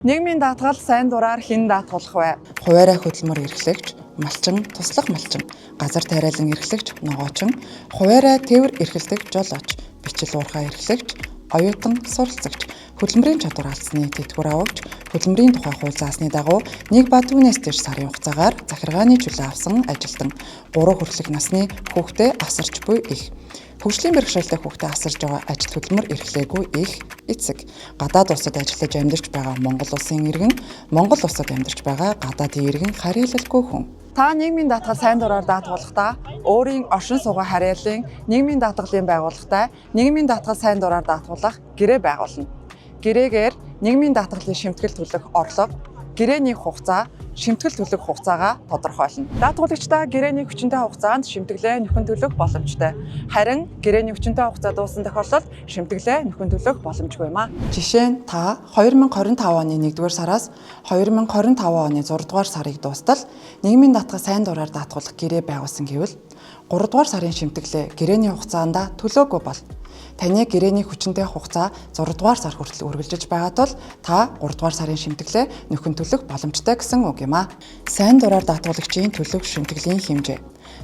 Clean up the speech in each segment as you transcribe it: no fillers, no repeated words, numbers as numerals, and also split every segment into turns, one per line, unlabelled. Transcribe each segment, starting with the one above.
Нийгмийн даатгал сайн дураар хэн даатгуулах вэ?
Хуваарай хөдөлмөр эрхлэгч, малчин, туслах малчин, газар тариалан эрхлэгч, ногоочин, хуваарай тээвэр эрхэлдэг жолооч, бичил уурхай эрхлэгч, оюутан, суралцагч, хөдөлмөрийн чадвар алдсны тэтгэвэр авагч, хөдөлмөрийн тухай хууль заасны дагуу нэг ба түүнээс дээш сарын хугацаагаар захиргааны чөлөө авсан ажилтан, 3 хүртэлх насны хүүхдээ асарч буй эх, хөгжлийн бэрхшээлтэй хүүхдээ асарж байгаа ажил хөдөлмөр эрхлээгүй эх эцэг, гадаад улсад ажиллаж амьдарч байгаа Монгол улсын иргэн, Монгол улсад амьдарч байгаа гадаадын иргэн харьяалалгүй хүн.
Та нийгмийн даатгал сайн дураар даатгуулахдаа өөрийн оршин суугаа харьяалын нийгмийн даатгалын байгууллагатай нийгмийн даатгал сайн дураар даатгуулах гэрээ байгуулна. Гэрээгээр нийгмийн даатгалын шимтгэл төлөх орлого, гэрээний хугацаа, шимтгэл төлөх хугацаагаа тодорхойлно. Даатгуулагчдаа гэрээний хүчинтэй хугацаанд шимтгэлээ нөхөн төлөх боломжтой. Харин гэрээний хүчинтэй хугацаа дууссан тохиолдолд шимтгэлээ нөхөн төлөх боломжгүй юм а.
Жишээ нь та 2025 оны 1-р сараас 2025 оны 6-р сарыг дуустал нийгмийн даатгал сайн дураар даатгуулах гэрээ байгуулсан гэвэл 3-р сарын шимтгэлээ гэрээний хугацаанд төлөөгүй бол таны гэрээний хүчинтэй хугацаа 6-р сар хүртэл үргэлжилж байгаа тул та 3-р сарын шимтгэлээ нөхөн төлөх боломжтой гэсэн үг юм а. Сайн дураар даатгуулагчийн төлөх шимтгэлийн хэмжээ.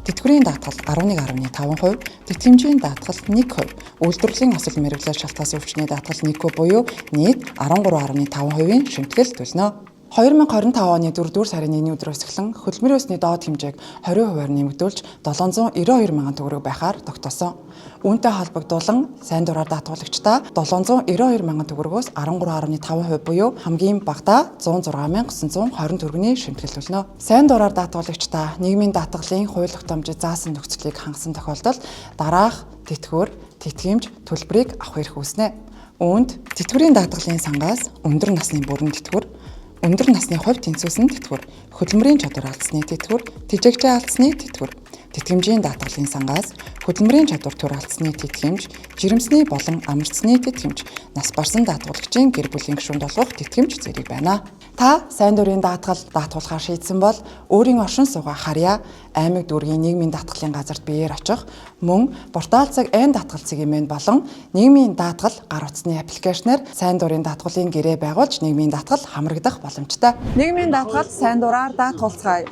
Тэтгэврийн даатгал 11.5%, тэтгэмжийн даатгал 1%, үйлдвэрлэлийн осол мэргэжлээр шалтгаалсан өвчний даатгал 1% буюу нийт 13.5%-ийн шимтгэл төлнө. 2025 оны 4-р сарын 1-ний өдрөөс эхлэн хөдөлмөрийн өсний доод хэмжээг 20%-аар нэмэгдүүлж 792 мянган төгрөг байхаар тогтоосон. Үүнтэй холбогдуулан сайн дураар даатгуулагчдаа 792 мянган төгрөгөөс 13.5% буюу хамгийн багадаа 106 920 төгрөгийн шимтгэл төлнө. Сайн дураар даатгуулагчдаа нийгмийн даатгалын хууль тогтоомжид заасан нөхцөлийг хангасан тохиолдолд дараах тэтгэвэр, тэтгэмж, төлбөрийг авах эрх үүснэ. Үүнд тэтгэврийн даатгалын сангаас өндөр насны бүрэн тэтгэвэр, өндөр насны хувь тэнцвүүлсэн тэтгэвэр, хөдөлмөрийн чадвар алдсны тэтгэвэр, тэжээгчээ алдсны тэтгэвэр, тэтгэмжийн даатгалын сангаас хөдөлмөрийн чадвар төр алдсны тэтгэмж, жирэмсний болон амарцсны тэтгэмж, нас барсан даатгуулагчийн гэр бүлийн гишүүнд олгох тэтгэмж зэрэг байна. Та сайн дурын даатгал даатгуулахаар шийдсэн бол өөрийн оршин суугаа харьяа аймаг дүүргийн нийгмийн даатгалын газарт биеэр очих, мөн портал цаг Н даатгал цэгийн болон нийгмийн даатгал гар утасны аппликейшнээр сайн дурын даатгалын гэрээ байгуулж нийгмийн даатгал хамрагдах боломжтой.
Нийгмийн даатгал сайн дураар даатгуулцгаая.